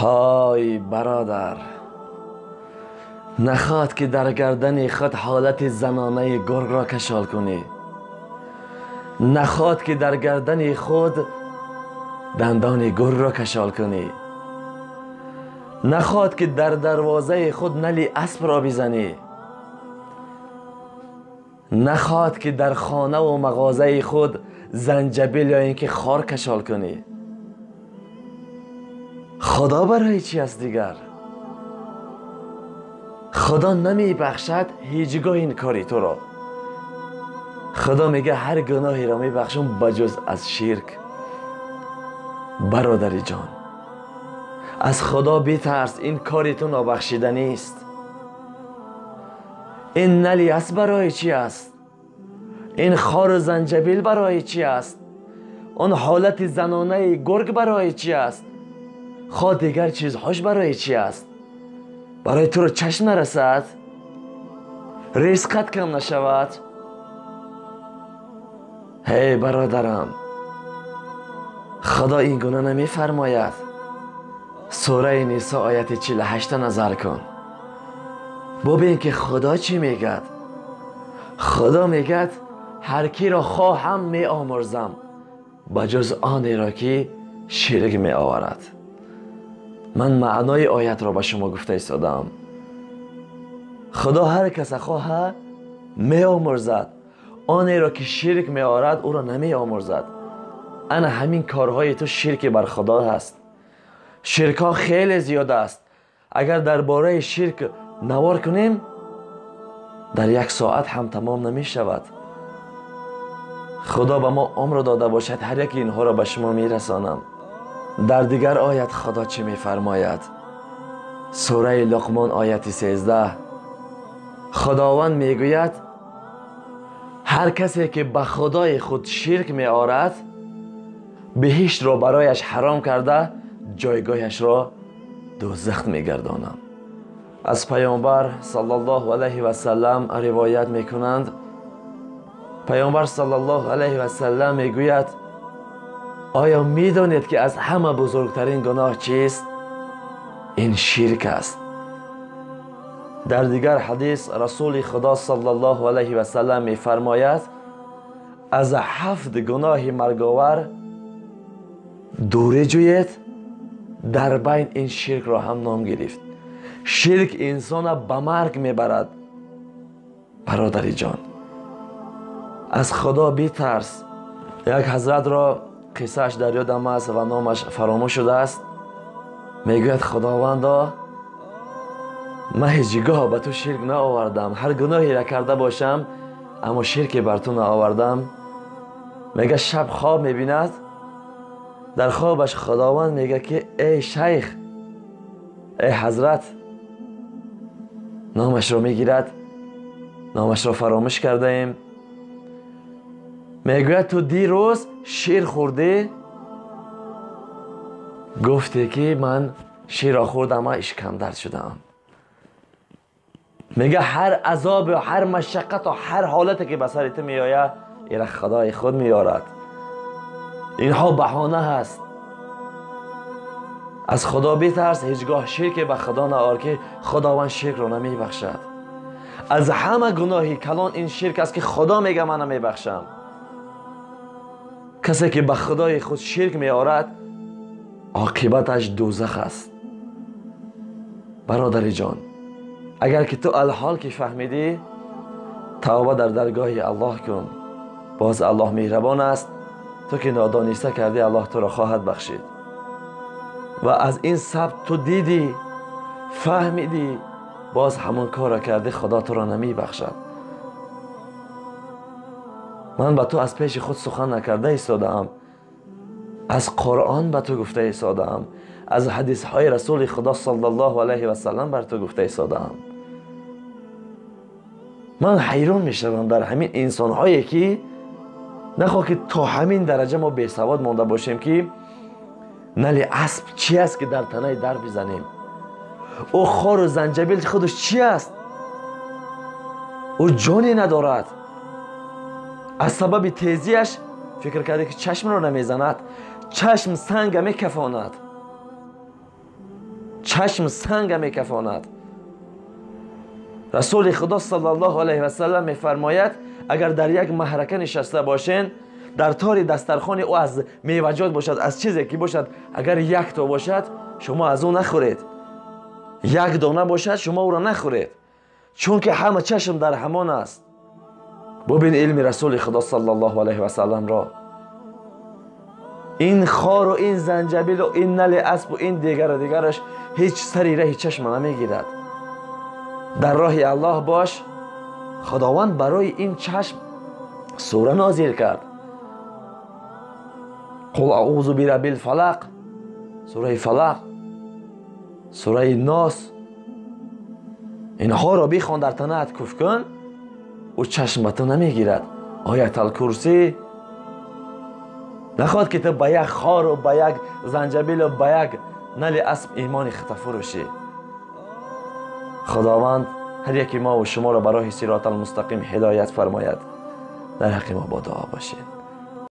Ҳой бародар, нахоҳад ки дар гардани худ ҳолати занонаи гургро кашол кунӣ, нахоҳад ки дар гардани худ дандони гургро кашол кунӣ, нахоҳад ки дар дарвозаи худ нали аспро бизанӣ, нахоҳад ки дар хонаву мағозаи худ занҷабил ё ин ки хор кашол кунӣ. Худо барои чӣ аст дигар? Худо намебахшад ҳеҷгоҳ ин кори туро. Худо мегӯяд ҳар гуноҳеро мебахшам ба ҷуз аз ширк. Бародари ҷон, аз Худо битарс, ин кори ту нобахшида нест. Ин нали аст барои чӣ аст? Ин хору занҷабил барои чӣ аст? Он ҳолати занонаи гург барои чӣ аст? Хоҳ дигар чизҳош барои чӣ аст? Барои туро чашм нарасад, ризқат кам нашавад. Ҳей бародарам, Худо ин гуна намефармояд. Сураи Нисо ояти 48 назар кун, бубин ки Худо чӣ мегӯяд. Худо мегӯяд ҳар киро хоҳам меомӯрзам ба ҷуз онеро ки ширк меоварад. Ман маънои оятро ба шумо гуфта истодаам. Худо ҳар каса хоҳа меомӯрзад, онеро ки ширк меорад ӯро намеомӯрзад. Ана ҳамин корҳои ту ширки бар Худо ҳаст. Ширкҳо хеле зиёд аст. Агар дар бораи ширк навор кунем, дар як соат ҳам тамом намешавад. Худо ба мо умр дода бошад, ҳар яки инҳоро ба шумо мерасонам. Дар дигар оят Худо чӣ мефармояд? Сураи Луқмон ояти 13. Худованд мегӯяд ҳар касе ки ба Худои худ ширк меорад, биҳиштро барояш ҳаром карда, ҷойгоҳашро дӯзах мегардонам. Аз Паёмбар саллаллоҳу алайҳи васаллам ривоят мекунанд. Паёмбар саллаллоҳу алайҳи васаллам мегӯяд: оё медонед ки аз ҳама бузургтарин гуноҳ чист? Ин ширк аст. Дар дигар ҳадис Расули Худо саллаллоҳу алайҳи васаллам мефармояд: аз 7 гуноҳи марговар дурӣ ҷӯед, дар байн ин ширкро ҳам ном гирифт. Ширк инсона ба марг мебарад. Бародари ҷон, аз Худо битарс. Як ҳазратро қиссааш дар ёдам аст ва номаш фаромӯш шудааст. Мегӯяд: Худовандо, ман ҳеҷгоҳ ба ту ширк наовардам, ҳар гуноҳеро карда бошам, аммо ширке бар ту наовардам. Мегӯяд шаб хоб мебинад, дар хобаш Худованд мегӯяд ки эй шайх, эй ҳазрат, номашро мегирад, номашро фаромӯш кардаем. Мегӯяд ту дирӯз шир хӯрдӣ? Гуфте ки ман ширро хӯрдам, ман ишкамдард шудаам. Мегӯяд ҳар азобу ҳар машаққату ҳар ҳолате ки ба сари ту меояд, ира Худои худ меорад. Инҳо баҳона ҳаст. Аз Худо битарс, ҳеҷгоҳ ширке ба Худо наор ки Худованд ширкро намебахшад. Аз ҳама гуноҳи калон ин ширк аст ки Худо мегӯяд ман намебахшам. Касе ки ба Худои худ ширк меорад, оқибаташ дӯзах аст. Бародари ҷон, агар ки ту алҳол ки фаҳмидӣ, тавба дар даргоҳи Аллоҳ кун. Боз Аллоҳ меҳрабон аст. Ту ки нодониста кардӣ, Аллоҳ туро хоҳад бахшид. Ва аз ин сабт ту дидӣ, фаҳмидӣ, боз ҳамон корро кардӣ, Худо туро намебахшад. Ман ба ту аз пеши худ сухан накарда истодаам, аз Қуръон ба ту гуфта истодаам, аз ҳадисҳои Расули Худо саллаллоҳу алайҳи васаллам бар ту гуфта истодаам. Ман ҳайрон мешавам дар ҳамин инсонҳое ки нахоҳ ки то ҳамин дараҷа мо бесавод монда бошем ки нали асп чи аст ки дар танаи дар бизанем? Ӯ хору занҷабил худаш чи аст? Ӯ ҷоне надорад. Аз сабаби тезиаш фикр карде ки чашмро намезанад, чашм санга мекафонад. Чашм санг мекафонад. Расули Худо саллаллоҳу алайҳи васаллам мефармояд, агар дар як маҳрака нишаста бошен, дар тори дастархони ӯ аз меваҷот бошад, аз чизе ки бошад, агар як то бошад, шумо аз ӯ нахӯред. Як дона бошад, шумо ӯро нахӯред, чунки ҳама чашм дар ҳамон аст. Бубин илми Расули Худо саллаллоҳу алайҳи васалламро. Ин хору ин занҷабилу ин нали аспу ин дигару дигараш ҳеҷ сари раҳи чашма намегирад. Дар роҳи Аллоҳ бош. Худованд барои ин чашм сура нозил кард. Қул аъузу бираббил фалақ, сураи Фалақ, сураи Нос. Инҳоро бихон, дар танаат куф кун, ӯ чашм ба ту намегирад. Оятал Курсӣ нахоҳад ки ту ба як хору ба як занҷабилу ба як нали асп имони худро фурӯшӣ. Худованд ҳар яки мо ва шуморо ба роҳи сироталмустақим ҳидоят фармояд. Дар ҳаққи мо бо дуо бошед.